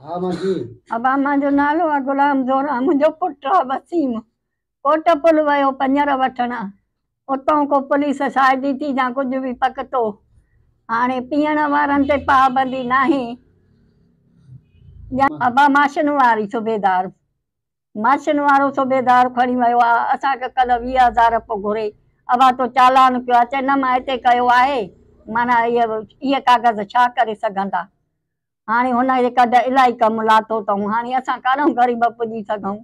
ها مان جي. ابا منهنجو نالو آ غلام زهرا منهنجو پٽ آ وسيم ڪوٽ پل ويو پڃر وٺڻ اتان ڪو پوليس شاهدي ٿي يا ڪجهه به پڪتو هاڻي پيئڻ وارن تي پابندي ناهي. ابا ماشن واري صوبيدار ماشن وارو صوبيدار کڻي ويو آ اسان کي ڪلهه 20 هزار پيو گهري ابا تو چالان ڪيو آ چئي نه مان هتي ڪيو آهي معنيٰ اهي ڪاغذ ڇا ڪري سگهندا. هاڻي هن جي ڪڍ الاهي ڪم لاٿو اٿئون. هاڻي اسان ڪاڏهون غريب پڄي سگهون.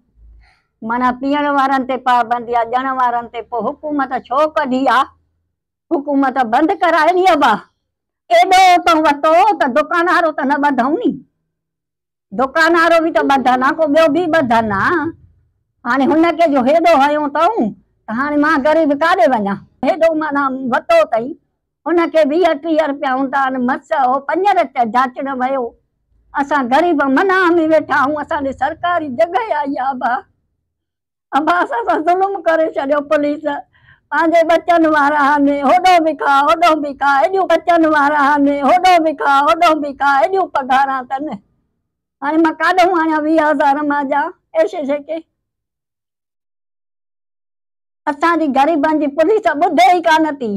معنيٰ پيئڻ وارن تي پابندي آ، ڄڻ وارن تي پوء حڪومت ڇو ڪڍي آ؟ حڪومت بند ڪرائي ني ابا. ايڏو اتئون وتو ته دڪان وارو ته نه ٻڌئون ني. دڪان وارو به ته ٻڌن ها، ڪو ٻيو به ٻڌن ها. هاڻي هن کي جو هيڏو هنيو اٿئون ته هاڻي مان غريب ڪاڏي وڃان؟ هيڏو معنيٰ وتو اٿئي. هن کي 20 30 رپيا هوندا آهن مس هو پڃر جاچڻ ويو. اسان غريب منع ۾ ويٺا آهيون اسان ڏي سرڪاري جڳهه آئي آهي ابا. ابا اسان سان ظلم ڪري ڇڏيو پوليس پنهنجي ٻچن وارا آهن هوڏو به کا هوڏو به کا هيڏيون ٻچن وارا آهن هوڏو به کا هوڏو به کا هيڏيون پگهاران اٿن هاڻي مان ڪاڏهون آڻيان 20 هزار مان جا ايشي شيڪي اسان جي غريبن جي پوليس ٻڌي ئي ڪانه ٿي.